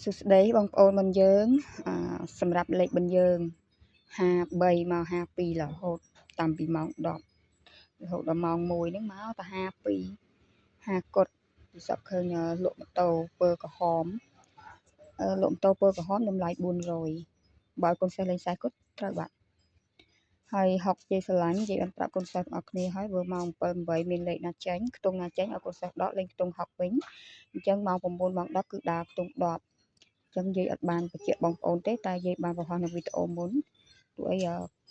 សួស្តីបងប្អូនរបស់យើងសម្រាប់លេខរបស់យើង53មក52រហូតតាំងពីម៉ោង10រហូតដល់ម៉ោង1ហ្នឹងមកតែ52 50កុដពិសពឃើញលក់ម៉ូតូពើក្រហមលក់ម៉ូតូពើក្រហមតម្លៃ400បើកូនសិស្សលេងខ្សែកុដត្រូវបាត់ហើយ6ជ័យស្រឡាញ់និយាយបានប្រាប់កូនសិស្សទាំងអស់គ្នាហើយបើម៉ោង7 8មានលេខណាចេញខ្ទង់ណាចេញឲ្យកូនសិស្សដកលេងខ្ទង់6វិញអញ្ចឹងម៉ោង9ម៉ោង10គឺដើរខ្ទង់10អញ្ចឹងយាយអត់បានបញ្ជាក់បងប្អូនទេតែយាយបានបង្ហោះនៅវីដេអូមុនព្រោះអី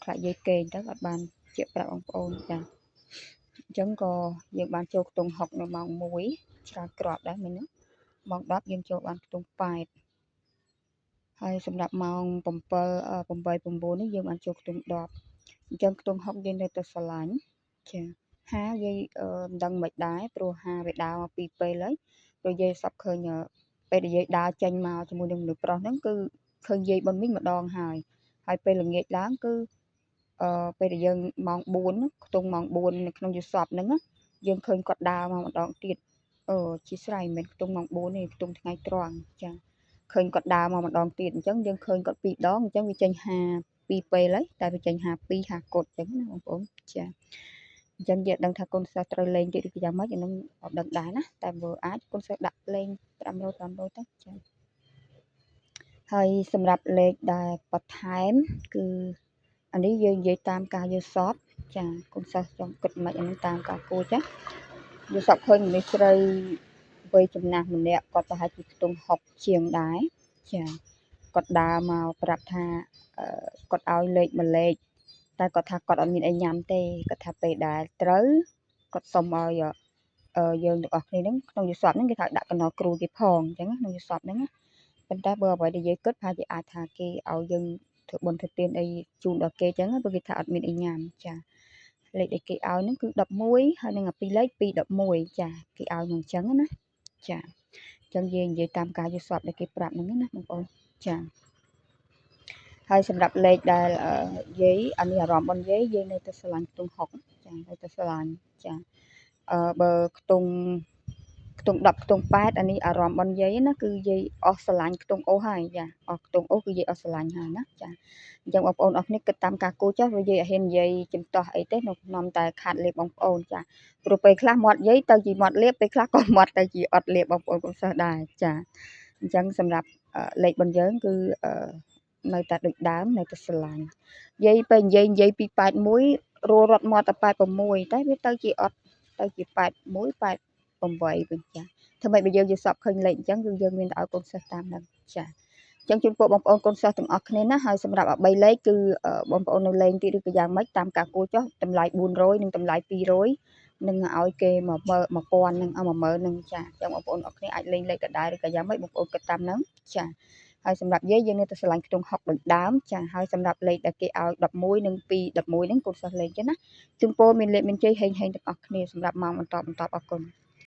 ខ្លាចយាយកេងទៅអត់បានបញ្ជាក់ប្រាប់បងប្អូនចាអញ្ចឹងក៏យើងបានចូលខ្ទង់6នៅម៉ោង1ច្រើនក្របដែរមិញហ្នឹងម៉ោង10យើងចូលបានខ្ទង់8ហើយសម្រាប់ម៉ោង7 8 9នេះយើងបានចូលខ្ទង់10អញ្ចឹងខ្ទង់6យើងនៅតែស្រឡាញ់ចា5យាយមិនដឹងមិនដែរព្រោះ5វាដើរមកពីពេលហើយព្រោះយាយសពឃើញពេលដែលយាយដើរចេញមកជាមួយនឹងមនុស្សប្រុសហ្នឹងគឺឃើញយាយបុនមីងម្ដងហើយហើយពេលល្ងាចឡើងគឺពេលដែលយើងម៉ោង4ខ្ទង់ម៉ោង4នៅក្នុងយល់សពហ្នឹងយើងឃើញគាត់ដើរមកម្ដងទៀតជាស្រ័យមិនមែនខ្ទង់ម៉ោង4ទេខ្ទង់ថ្ងៃត្រង់ចាឃើញគាត់ដើរមកម្ដងទៀតអញ្ចឹងយើងឃើញគាត់ពីរដងអញ្ចឹងវាចេញ5 2ពេលហើយតែវាចេញ52 50កុដអញ្ចឹងណាបងប្អូនចាអញ្ចឹងយើងដឹងថាកូនសិស្សត្រូវលេងទៀតឬយ៉ាងម៉េចអានឹងអត់ដឹងដែរណាតែបើអាចកូនសិស្សដាក់លេង500 500ទៅចាហើយសម្រាប់លេខដែលបន្ថែមគឺអានេះយើងនិយាយតាមការយល់សពចាកូនសិស្សចង់គិតមិនអានឹងតាមការគួរចាយល់សពឃើញមនុស្សស្រីវ័យចំណាស់ម្នាក់គាត់ប្រហែលជាខ្ទង់60ជាងដែរចាគាត់ដើរមកប្រាប់ថាគាត់ឲ្យលេខមួយលេខតែគាត់ថាគាត់អត់មានអីញ៉ាំទេគាត់ថាពេលដែលត្រូវគាត់សុំឲ្យយើងទាំងអស់គ្នាហ្នឹងក្នុងយល់សពហ្នឹងគេថាដាក់កណ្ដោគ្រូគេផងអញ្ចឹងក្នុងយល់សពហ្នឹងណាប៉ុន្តែបើអ្វីដែលយើងគិតប្រហែលជាអាចថាគេឲ្យយើងធ្វើបុណ្យធ្វើទានអីជូនដល់គេអញ្ចឹងព្រោះគេថាអត់មានអីញ៉ាំចាលេខដែលគេឲ្យហ្នឹងគឺ11ហើយនឹង2លេខ211ចាគេឲ្យមកអញ្ចឹងណាចាអញ្ចឹងយើងនិយាយតាមការយល់សពដែលគេប្រាប់ហ្នឹងណាបងប្អូនចាហើយសម្រាប់លេខដែលយាយអានេះអារម្មណ៍របស់យាយយាយនៅតែស្រឡាញ់ខ្ទង់6ចានៅតែស្រឡាញ់ចាបើខ្ទង់10ខ្ទង់8អានេះអារម្មណ៍របស់យាយណាគឺយាយអស់ស្រឡាញ់ខ្ទង់អូសហើយចាអស់ខ្ទង់អូសគឺយាយអស់ស្រឡាញ់ហើយណាចាអញ្ចឹងបងប្អូនអរគ្នាគិតតាមការគូចុះព្រោះយាយអត់ហ៊ាននិយាយចំទាស់អីទេនៅនាំតែខាត់លេបបងប្អូនចាព្រោះពេលខ្លះមាត់យាយទៅជាមាត់លៀបពេលខ្លះក៏មាត់ទៅជាអត់លៀបបងប្អូនកូនសិស្សដែរចាអញ្ចឹងសម្រាប់លេខរបស់យើងគឺនៅតែដូចដើមនៅតែស្រឡាញ់យាយពេលនិយាយពី81រត់មកតែ86តែវាទៅជាអត់ទៅជា81 88វិញចាធ្វើម៉េចបើយើងយល់សពឃើញលេខអញ្ចឹងគឺយើងមានតែឲ្យកូនសិស្សតាមហ្នឹងចាអញ្ចឹងជូនពរបងប្អូនកូនសិស្សទាំងអស់គ្នាណាហើយសម្រាប់3លេខគឺបងប្អូននៅលេងទៀតឬក៏យ៉ាងម៉េចតាមការគួរចុះតម្លៃ400និងតម្លៃ200នឹងឲ្យគេ1000នឹង10000នឹងចាអញ្ចឹងបងប្អូនអរគ្នាអាចលេងលេខដដែលឬក៏យ៉ាងម៉េចបងប្អូនគិតតាមហ្នឹងចាហើយសម្រាប់យាយយើងនៅតែស្រឡាញ់ខ្ទង់6ដូចដើមចាហើយសម្រាប់លេខដែលគេឲ្យ11និង2 11ហ្នឹងកូនសិស្សលេងចឹងណាជូនពរមានលេខមានជ័យហេងហេងទាំងអស់គ្នាសម្រាប់ម៉ោងបន្តបន្តអរគុណ។